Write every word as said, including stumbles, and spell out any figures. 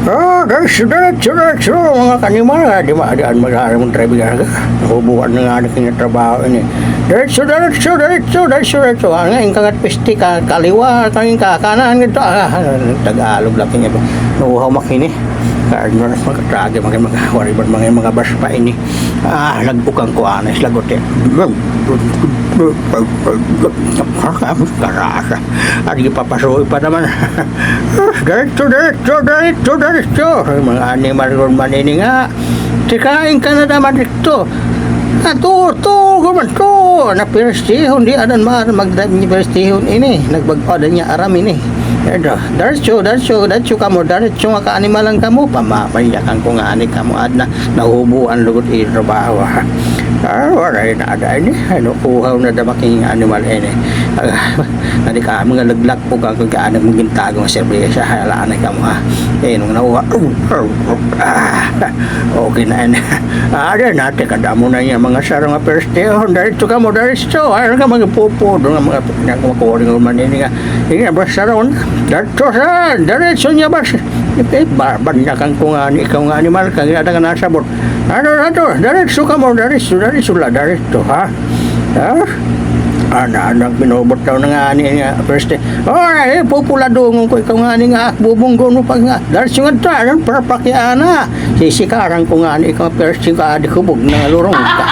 Ah, diretso, diretso, diretso, mga kanimal, ah, di ma-, di an mag-aaram ang driver ka. Nahubuan na nga na kanya trabaho ini. Diretso, diretso, diretso, diretso, diretso. Ah, nga, ingka nga piste ka, kaliwa, kangin ka, kanan, ganito. Ah, Tagalog lang kanya ba? Nauhaw makini. Kaya, ano, makatagi, mga, mga, wari ba, mga, mga bas pa ini. Ah, lagbukan ko, anis, lagot, eh. Karasa. Adi, papasuy pa naman. Diretso, diretso, diretso, diretso. Mga animal ron man ini nga. Tikain ka na naman dito. Ato, to, guman to. Na piristihon, di adan ma-, magdam ni piristihon ini. Nagbag-o adan niya aram ini. Ito, diretso, diretso, diretso kamo, diretso nga kaanimalan kamo. Pamamanyakan ko nga ani kamo, adna. Nahubuan lugod it trabaho, ha. Ah, waray na ada ini. Ano, kuhaw na da making animal ini. Ah, nadi ka mga laglak po ka kung kaanag mong gintago nga serbesa, ha, hala, anay ka mo, ha. Eh, nung nawa, ah, okay na ini. Ah, ada na, teka, damo na niya, mga sarong nga perstehon, diretso ka mo, diretso, ay, ka mga pupo, doon nga mga, nga makuha rin man ini nga, ini nga, basta ron, diretso sa, diretso niya, basta, eh, ba-, banyakan ko nga, ikaw nga animal, kang ginada nga nasabot, Ano, ano, diretso ka mo, diretso, diretso la, diretso, ha? Ha? Ana, anak, binubot daw na nga ani nga, peste. Oh, ay, pupuladungon ko ikaw nga ani nga, bubunggon mo pa nga. Diretso nga ta, ano, para pakiana. Sisikaran ko nga ani ikaw, peste, ka, adi ko, bug na lurong ka.